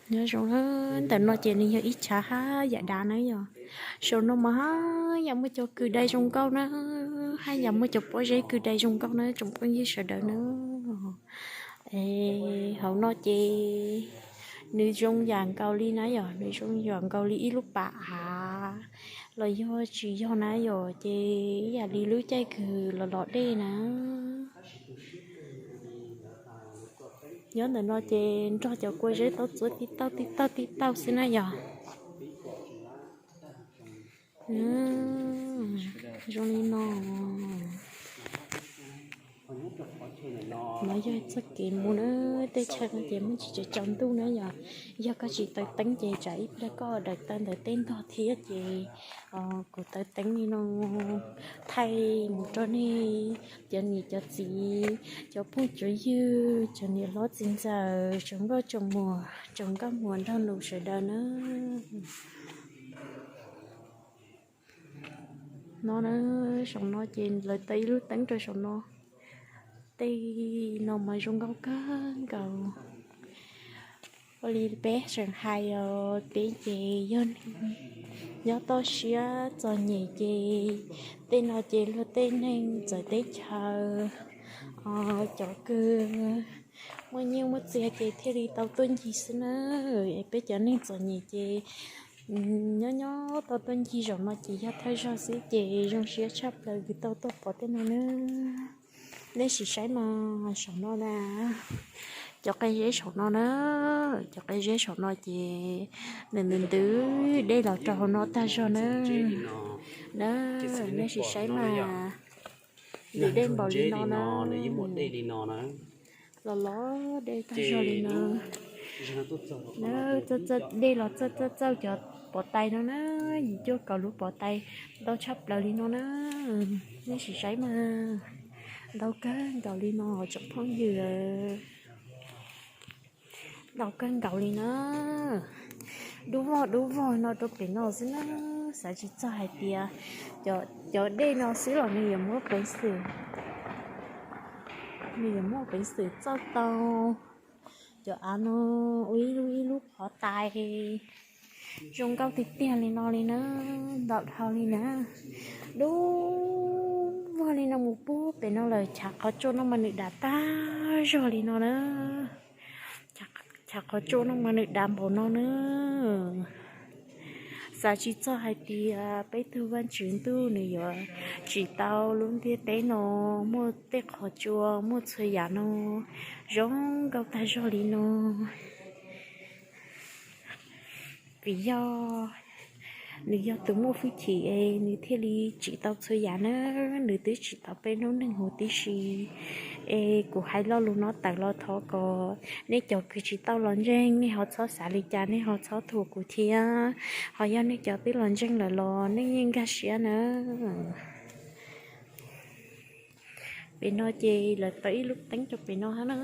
Nyob zoo na, ntawm no ces nws yog ib chav haj yam dav na yom. Saum no mas haj yam muaj cov kws dai zoo nkauj na, haj yam muaj cov pob zeb kws dai zoo nkauj na tsoom phooj ywg sawv daws na. Es hauv no ces nws zoo yam nkaus li na yom, nws zoo yam nkaus li ib lub pas av los yog tsis yog na yom, ces ib yam li lub caij kws los los dej na. Nyob ntawm no ces nrog cov kua zeb tau txuav tib tauj tib tauj tib tauj xwb na yom. Zoo li no. No yog txoj kev mus na, tej chaw no ces muaj tsis tsaus ntuj na yom. Yog koj tsis taws teeb ces tsam ib pliag koj daws taw ntawm tej ntog thiab ces kuv taws teeb li no thaij mus rau nej cov niam cov txiv, cov phooj cov ywg, cov niam hlob txiv ntxawm, tsoom nkauj tsoom muam, tsoom nkauj muam nraug nus sawv daws na. No na, saum no ces lawv taws ib lub teeb rau saum no. Tej no mas zoo nkauj kawg nkaus. Ua li peb seem hais os, peb ces yog neeg nyob toj siab txom nyem ces tej no ces luag tej neeg txawv teb chaws, cov kws muaj nyiaj muaj txiag ces thiaj li tau tuaj ncig xwb na. Es peb cov neeg txom nyem ces nyob nyob tau tuaj ncig zaum no ces yog thawj zaug xwb ces zoo siab tshaj plaws kws tau tuaj pom tej no na. Nej sim saib mas saum no na, cov qe zeb saum no na, cov qe zeb saum no ces nws ntws ntws dej los rau hauv no tag zog na. Na, nej sim saib mas, ntws dej npaum li no na, los los dej tag zog li no. Dej los txawj txawj txawj cov pov tais no na, yim cuaj kaum lub pov tais ntau tshaj plaws li no na. Nej sim saib mas, ntau kawg nkaus li no tsoom phooj ywg. Ntau kawg nkaus li na. Dub vog dub vog no rau pem no xwb na. Xav tsis txog hais tias cov dej no xwb los nws yuav muaj peev xwm, nws yuav muaj peev xwm txawj tau cov av no ua ib lub ib lub qhov tais zoo nkauj tiag tiag li no li na. Ntau dhau li na. Dub vog li no mus puag pem no lawm, chav qhov tsua no mas nws dav tag zog li no na. Chav qhov tsua no mas nws dav npaum no na. Xav tsis txog hais tias peb tug Vaj Tswv Ntuj nws yuav tsim tau lub ntiaj teb no muaj tej qhov tsua muaj txhua yam no zoo nkauj tag zog li no. Vim yog nws yog tus muaj hwj chim es nws thiaj li tsim tau txhua yam na. Nws twb tsim tau peb lub neej huv tib si es kuv hais lo lus no tawm los thov kom nej cov kws tsis tau los ntseeg nej ho txhob xav li cas, nej ho txhob thuam kuv thiab. Ho yog nej cov twb los ntseeg lawm los nej yeej nkag siab na. Pem no ces lawv taws ib lub teeb rau pem no hab na.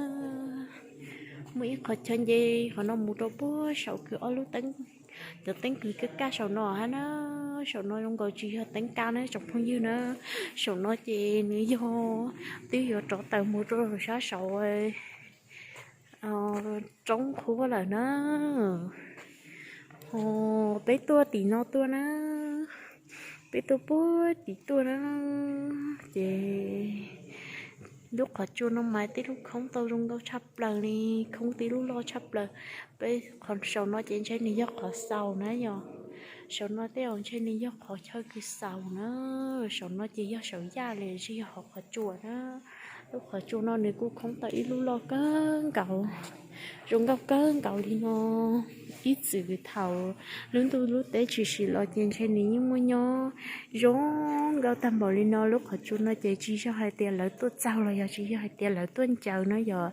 Muaj ib qhov chaw nce qhov no mus rau puag saum kws ob lub teeb, cov teeb kws kaj kaj saum no hab na. Saum no zoo nkaus tsis yog teeb kaj na tsoom phooj ywg na. Saum no ces nws yog twb yuav rov tawm mus rau sab saud roob qhuav lawm na. Peb tuaj tim no tuaj na, peb tuaj puag tim tuaj na. Ces lub qhov tsua no mas tej lub khoob tau zoo nkauj tshaj plaws li, khoob tej lub loj tshaj plaws. Peb saum no ces ntshe nws yog qhov xaus na yog, saum no tej zaum ntshe nws yog qhov chaw kws xaus na. Saum no ces yog saum yaj li tsis yog hauv qhov tsua na. Lub qhov tsua no nws kuj khoob tau ib lub loj kawg nkaus, zoo nkauj kawg nkaus li no. Ib txwm thaum lub ntuj lub teb tshwm sim los ces ntshe nws yeej muaj nyob zoo nkauj tag npaum li no. Lub qhov tsua no ces tsis yog hais tias lawv tuaj txaug los yog tsis yog hais tias lawv tuaj ncaws no yog,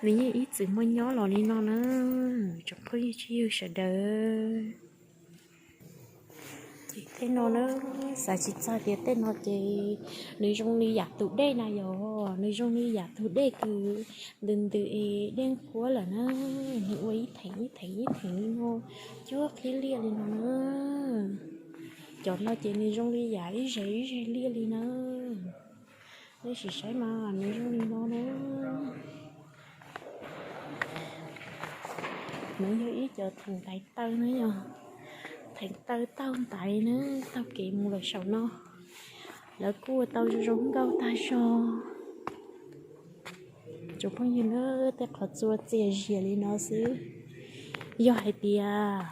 nws yeej ib txwm muaj nyob los li no na. Tsoom phooj ywg sawv daws, tej no na, xav tsis txog tias tej no ces nws zoo li yam tus dej na yog, nws zoo li yam tus dej kws ntws ntws es dej qhuav lawm na. Nws ua ib theem ib theem ib theem li no, cuag qhib liaj li no na. Cov no ces nws zoo li yam ib zeg ib zeg liaj li na. Nej sim saib mas nws zoo li no na. Nws yog ib cov theem ntaiv taw na yog, theem taw taug ntaiv na, taug kev mus lawm saum no. Lawv kuj ua tau zoo zoo nkauj tag zog. Tsoom phooj ywg na, tej qhov tsua txias zias li no xwb. Yog hais tias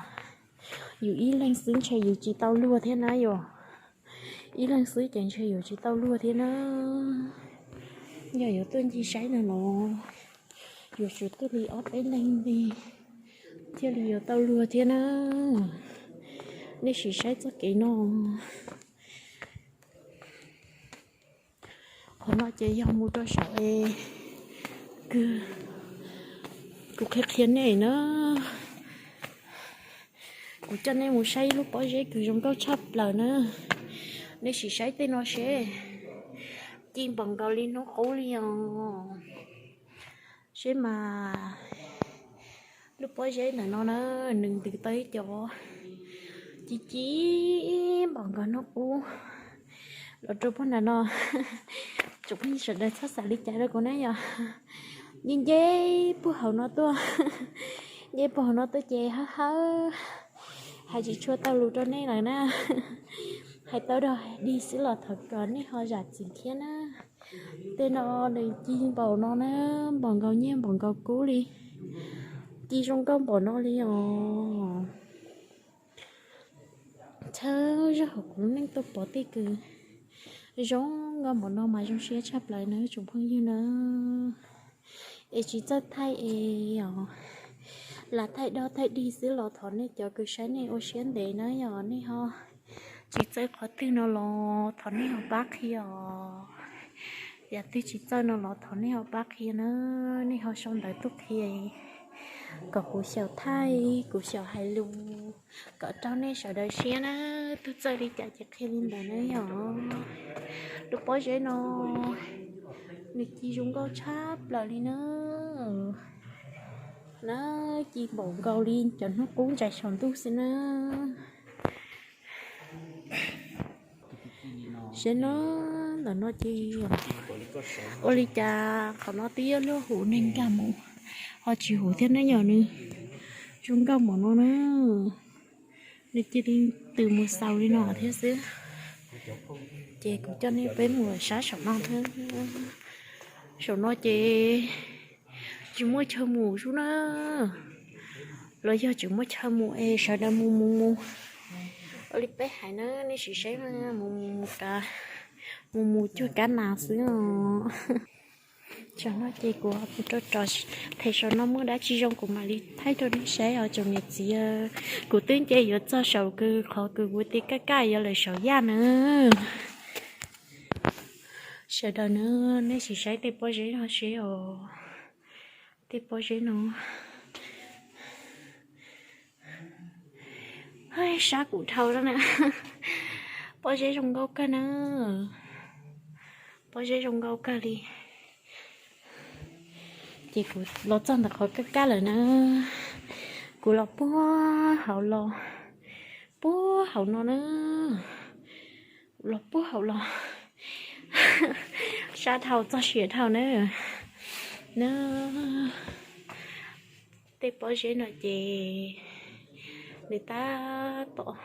yus ib leeg xwb ntshe yus tsis tau luag thiab na yom. Ib leeg xwb ces ntshe yus tsis tau luag thiab na. Yog yuav tuaj ncig saib no los yus tsum tuaj li ob peb leeg li thiaj li yuav tau luag thiab na. Nej sim saib txoj kev no. Qhov no ces yog mus rau saum es kws kuv qhia qhia nej na. Kuv coj nej mus saib ib lub pob zeb kws zoo nkauj tshaj plaws na. Nej sim saib tej no seb, ci npaum nkaus li hnub qub li os. Seb mas lub pob zeb ntawm no na, nws ntws tau ib co ci ci npaum nkaus hnub qub los rau puag nram no. Tsoom phooj ywg sawv daws txhob xav li cas rau kuv na yom. Nce nce puag hauv no tuaj, nce puag hauv no tuaj ces hawb hawb, hais tsis tshua tau lus rau nej lawm na. Hais tau dog dig xwb los thov kom nej ho zam txim thiab na. Tej no nws ci npaum no na, npaum nkaus nyiaj npaum nkaus kub li. Ci zoo nkauj npaum no li os. Thawj zaug hauv kuv lub neej tuaj pom tej kws zoo nkauj npaum no mas zoo siab tshaj plaws na tsoom phooj ywg na. Es tsis txawj thaij es os, lam thaij dog thaij dig xwb los thov nej cov kws saib nej ua siab ntev na yom, nej ho tsis txawj qhov twg no los thov nej ho pab qhia os. Yam twg tsis txawj no los thov nej ho pab qhia na, nej ho sau ntawv tuaj qhia kom kuv xyaum thaij, kuv xyaum hais lus kom raug nej sawv daws siab na. Twb txawj li cas ces qhia li ntawd na yom. Lub pob zeb no nws ci zoo nkauj tshaj plaws li na. Na, ci npaum nkaus li cov hnub qub ntsais saum ntuj xwb na. Saib no, ntawm no ces ua li cas qhov no twb yuav luag huv neeg nkag mus ho tsis huv thiab ne yom, nws zoo nkauj npaum no na. Nws cia li tws mus xaus li no thiab xwb. Ces kuv coj nej peb mus sab saum no thiab. Saum no ces tsis muaj chaw mus sub na, los yog tseem muaj chaw mus es sawv daws mus mus mus. Ua li peb hais na, nej sim saib mus mus mus mus cuag kab nas xwb os. Saum no ces kuv rau rau them saum no muaj dab tsi zoo kuv mam li thaij rau nej saib os tsoom niam txiv. Kuv twb nce yuav txog saum kws qhov kws kuv tias kaj kaj yuav lawm saum yaj na. Sawv daws na, nej sim saib tej pob zeb no seb os. Tej pob zeb no sab kuv dhau na. Pob zeb zoo nkauj kawg na. Pob zeb zoo nkauj kawg li. Ces kuv los txog ntawm qhov kaj kaj lawm na, kuv los puag hauv los, puag hauv no na, los puag hauv los, sab dhau txog siav dhau na. Na, tej pob zeb no ces nws tab tom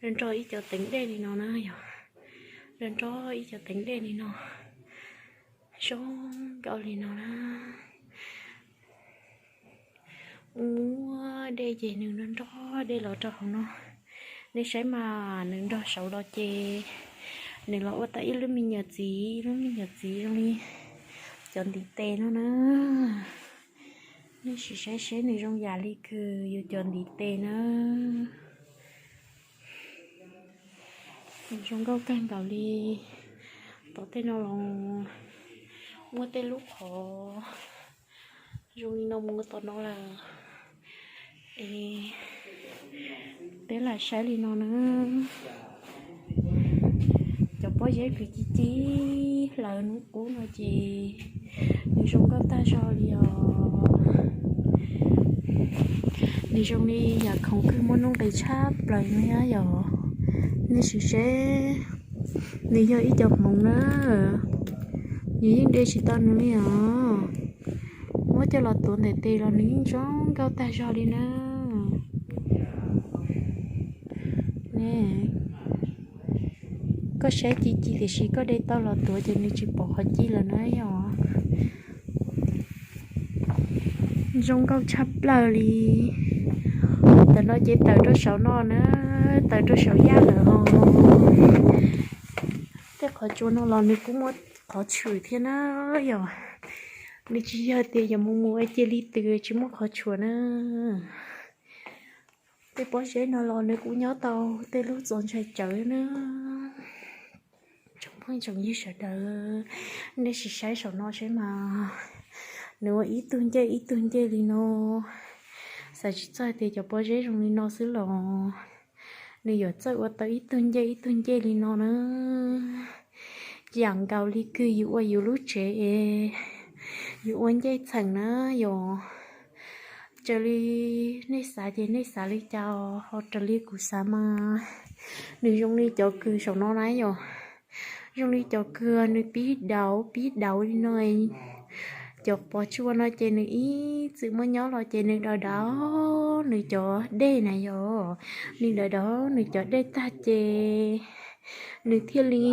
nrog ib cov teev dej li no na yom, nrog ib cov teev dej li no, zoo nkauj li no na. Muaj dej ces nws nrog dej los rau hauv no. Nej saib mas nws nrog saud los ces nws los ua tau ib lub me nyuam txiv, ib lub me nyuam txiv zoo li cov ntiv tes no na. Nej sim saib seb nws zoo yam li kws yus cov ntiv tes na. Nws zoo nkauj kawg nkaus li. Tom tej no los muaj tej lub qhov zoo li no mus tom no lawm. Es peb lam saib li no na. Cov pob zeb kws ci ci hlaws hnub qub no ces nws zoo nkauj tag zog li os. Nws zoo li yam khoom kws muaj nuj nqis tshaj plaws no yom. Nej sim seb, nws yog ib cov hmoov na, nws yeej de tsis tau nws li os. Muab coj los tuav ntaim tes los nws yeej zoo Nkauj tag zog li na. Koj saib ci ci tiam sis koj de tau los tuav ces nws tsis pom qhov ci lawm na yom. Zoo nkauj tshaj plaws li. Tam no ces tawm rau saum no na, tawm rau saum yaj lawm os. Tej qhov tsua no los nws kuj muaj qhov tshwm thiab na yom. Nws tsis yog tias yuav mus mus cia li tws tsis muaj qhov tshuam na. Tej pob zeb no los nws kuj nyob tau tej lub txoj ntshai tsawv na. Tsoom phooj tsoom ywg sawv daws, nej sim saib saum no saib mas, nws ua ib tug ncej ib tug ncej li no. Xav tsis txog tias cov pob zeb zoo li no xwb los nws yuav txawj ua tau ib tug ncej ib tug ncej li no na. Yam nkaus li kws yus ua yus lub tsev es yus ua ncej txheem na yom. Raws li nej xav ces nej xav li cas, ho raws li kuv xav mas nws zoo li cov kws saum no na yom. Zoo li cov kws nws pib dauv pib dauv li no. Cov pob tsua no ces nws ib txwm muaj nyob los ces nws dav dav nws cov dej na yom. Nws dav dav nws cov dej tag ces nws thiaj li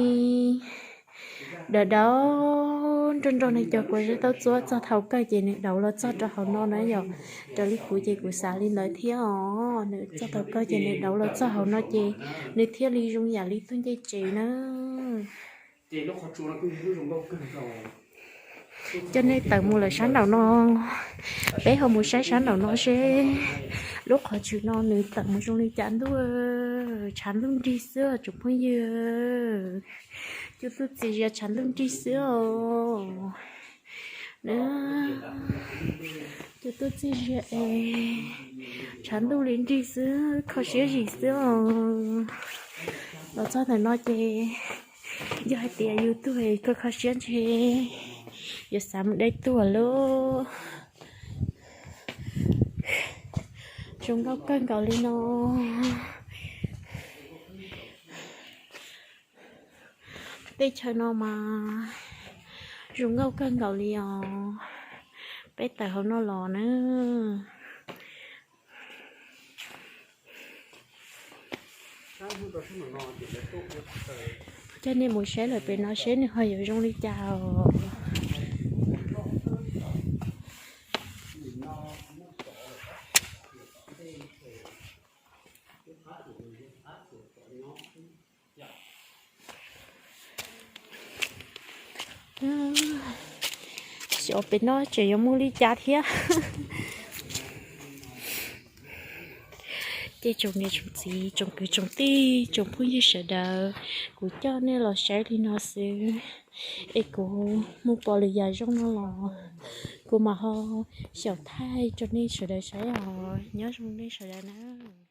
dav dav nrog nrog nws cov kua zeb taub txuab txog thaum kawg ces nws dauv los txog rau hauv no na yom. Raws li kuv ces kuv xav li ntawd thiab os, nws txog thaum kawg ces nws dauv los txog hauv no ces nws thiaj li zoo yam li tug ncej tsev na. Coj nej tawm mus lawm sab nraum no, peb ho mus saib sab nraum no seb lub qhov tswm no nws tawm mus zoo li cas ntuj. Tshav ntuj nrig xwb os tsoom phooj ywg. Cua tuaj txias zias tshav ntuj nrig xwb os. Cua tuaj txias zias es tshav ntuj li nrig xwb, kho siab zim xwb os. Los txog ntawm no ces yog hais tias yus tuaj kho kho siab ntshe yuav xav mus de tuaj lauj. Zoo nkauj kawg nkaus li no. Tej chaw no mas zoo nkauj kawg nkaus li os. Peb tawm hauv no los na. Coj nej mus saib lawm pem no seb nws ho yuav zoo li cas os. Xyov pem no tseem yuav mus li cas thiab. Ces tsoom niam tsoom txiv tsoom kwv tsoom tij tsoom phooj ywg sawv daws, kuv coj nej los saib li no xwb es kuv mus pom lwm yam zoo no los kuv mam ho xyaum thaij rau nej sawv daws saib os. Nyob zoo nej sawv daws na.